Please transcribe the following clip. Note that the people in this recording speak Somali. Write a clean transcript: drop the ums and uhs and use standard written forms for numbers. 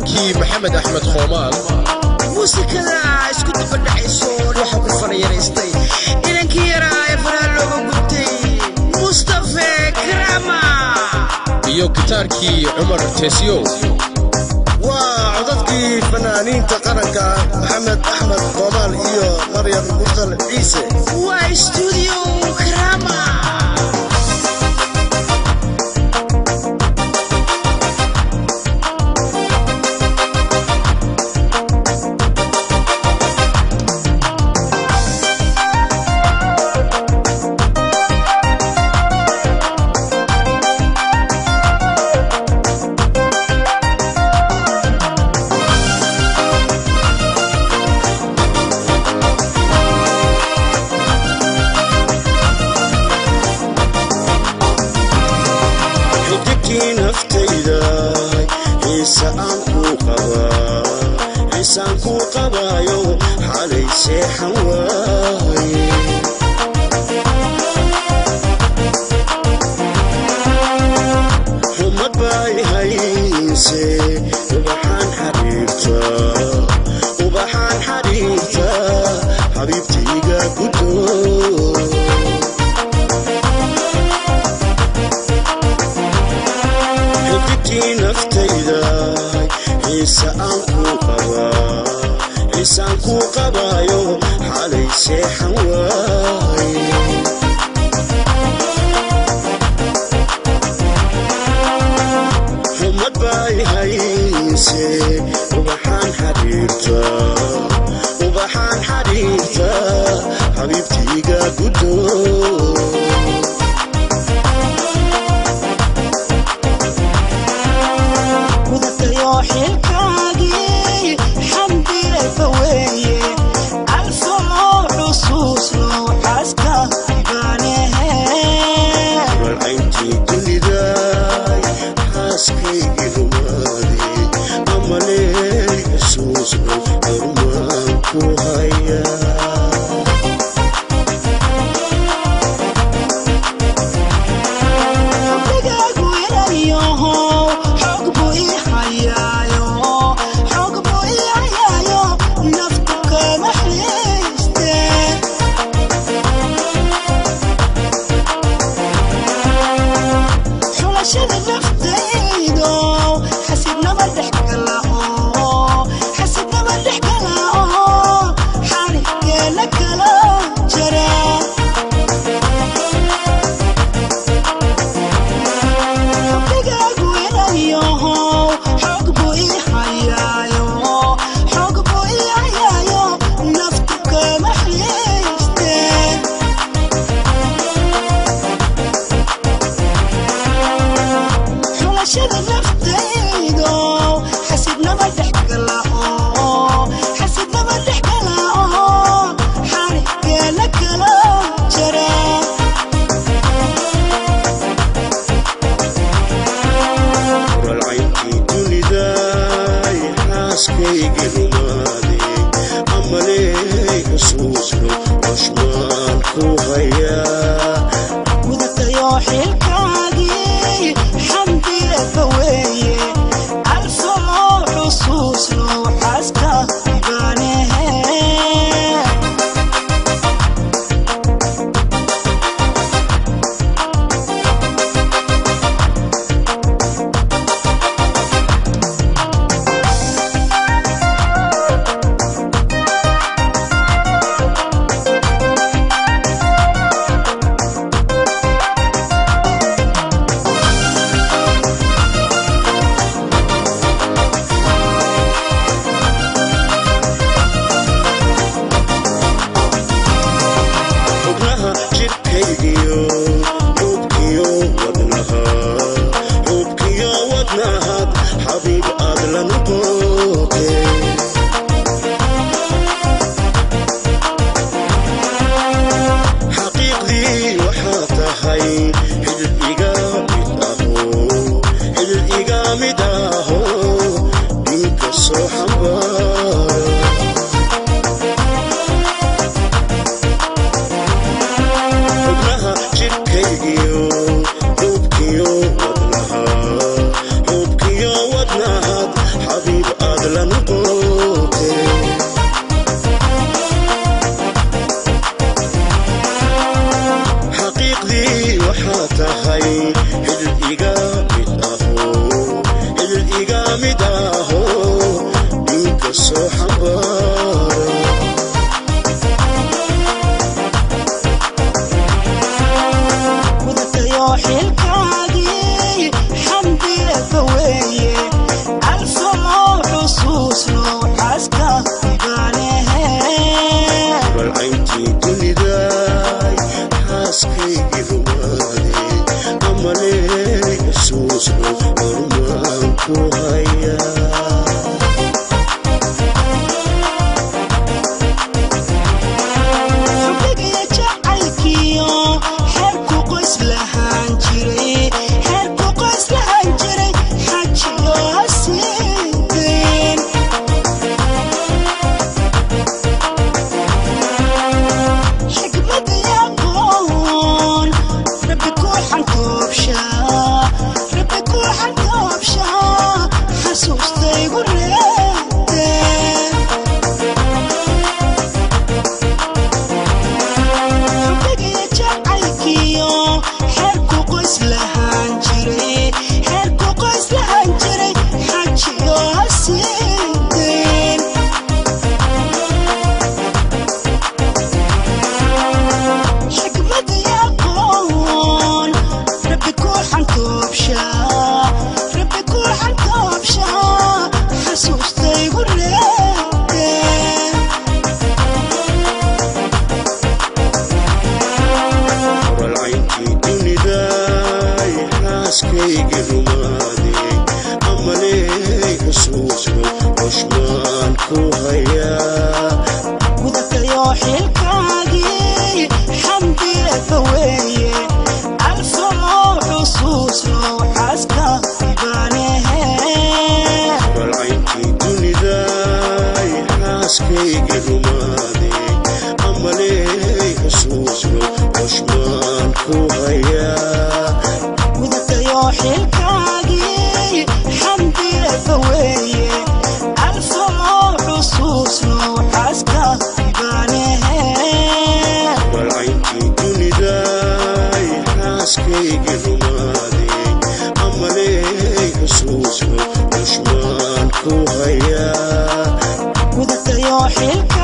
Laxankii Maxamed Axmed Khoomaal. Muusikada isku dabadhacayso waxa ku farayaraystay inankii yaraa ee faraha looga gubtay, Mustafe Karama. Iyo gitaarkii Cumar Tesiyow. Waa codadkii fanaaniinta qaranka, Maxamed Axmed Qoomaal iyo Maryam Mursal Ciise. Waa Stuudiyo Karama. Xidigtii naftayda, xiise aan kuu qabaa, xiisaan kuu qabaayo, xalay seexan waaye. Xumad bay hayse, ubaxaan xariirta, ubaxaan xariirta, xabiibtayga gudo. Xidigtii naftayda, xiise aan kuu qabaa, xiisaan kuu qabaayo, xalay seexan waaye. Xumad bay hayse, ubaxaan xariirta, ubaxaan xariirta, xabiibtayga gudo. Gudatayo xilkaagii, xamdiyefa weeye, alfoo xusuusno xaaska baanehe. Walcayntii duniday, xaaskaygii rumaaday, amaley xusuusno, xurmaan ku hayaa. Xambaara. Gudatayo xilkaagii, xamdiyefa weeye, alfoo xusuusno xaaska ibaalehe. Balcayntii duniday, xaaskaygii rumaade, amaley xusuusno, horumaan ku hayaa. Xubbigiyo jacaylkiyo xeerku qoys lahaan jiray, xeerku qoys lahaan jiray, xajiyo hasiideen. Xikmad iyo aqoon Rabbi ku xantoobshaa, Rabbi ku xantoobshaa, xasuustaygu reebteen. Xubbigiyo jacaylkiyo xeerku qoys lahaan jiray, xeerku qoys lahaan jiray, xajiyo hasiideen. Xikmad iyo aqoon Rabbi ku xantoobshaa, Rabbi ku xantoobshaa, xasuustaygu reebteen. Balcayntii duniday, xaaskaygii rumaade, amaley xusuusno, xushmaan ku hayaa. Gudatayo xilkaagii, xamdiyefa weeye, alfoo xusuusno xaaska ibaalehe. Balcayntii duniday, xaaskaygii rumaade, amaley xusuusno, xushmaan ku hayaa. Gudatayo xilkaagii, xamdiyefa weeye, alfoo xusuusno xaaska ibaalehe. Balcayntii duniday, xaaskaygii rumaade, amaley xusuusno, xushmaan ku hayaa. Gudatayo xilka